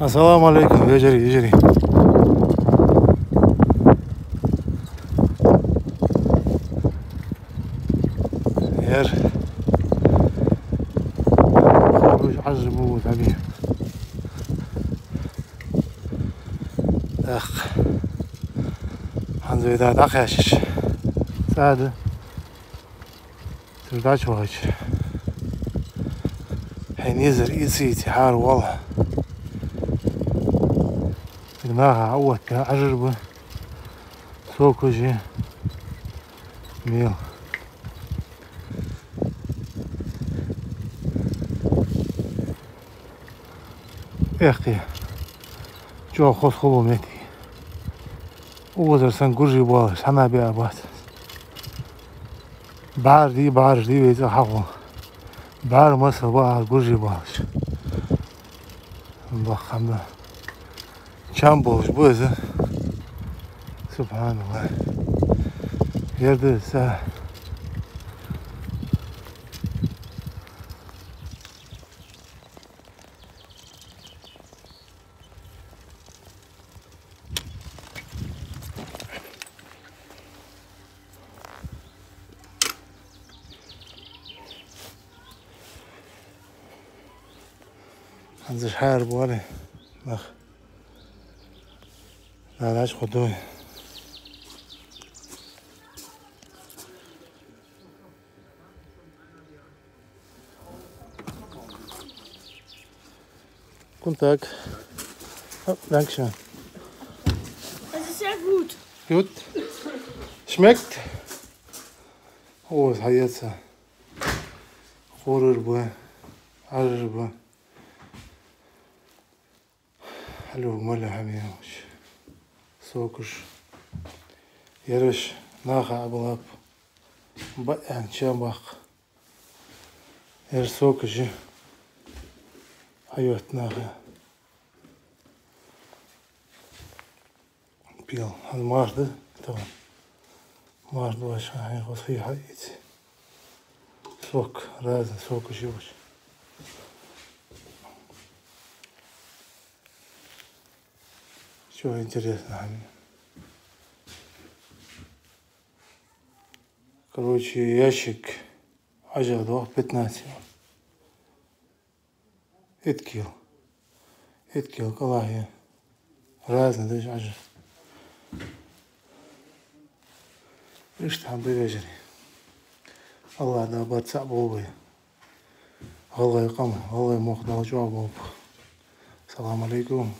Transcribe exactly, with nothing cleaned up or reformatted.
Ассаламу Ӏалайкум, вежарий, йижарий. Ер хьалуш Ӏажар бу дӀабе. Эх, хӀанз вай да дӀакхаьчача, цӀа да. Цу дӀачу вахача, хьай низар ийца-ийца хьаравоал. Наха Ӏоотта Ӏажар ба, сокаш я, мел. Эх, кхы чӀоагӀа хоза хул укх метте. Укхазара санна гуржий боалаш хьона беа бац. БӀараш дий, бӀараш дий вай цӀагӀа хьахул. БӀара масал ба гуржий боалаш. Баххам да. Чам болаш ба из. СубхьаналлахӀ. Ер да са. ХӀанз аш хьаара боале, нах. Нана, аш худой. Guten Tag. Oh, danke schön. Es ist sehr gut. Gut. Schmeckt? О, из хьаэца. Хурар ба, Ӏажар ба. Хьалув мала хьамеяч. Сокаш. Ераш наха Ӏабалап. Баьнна чам баккха. Ер сокаш я. Хьайоттанаха. Пел. ХӀанз марш да? Тахана. Марш да ваша, хьай хос хий хьаийца. Сок, разный сокаш я ваша. Чё интересно, хьами? Короче, ящик Ӏажар да пятнадцать. Итт кил. Итт кил кӀалхьа я. Разный деш Ӏажар. Иштта хӀама да, вежарий. АллахӀ Дала барт цхьа болба вай. ГӀалгӀай къам, гӀалгӀай мохк Дала чӀоагӀа болба. Салам Ӏалайкум.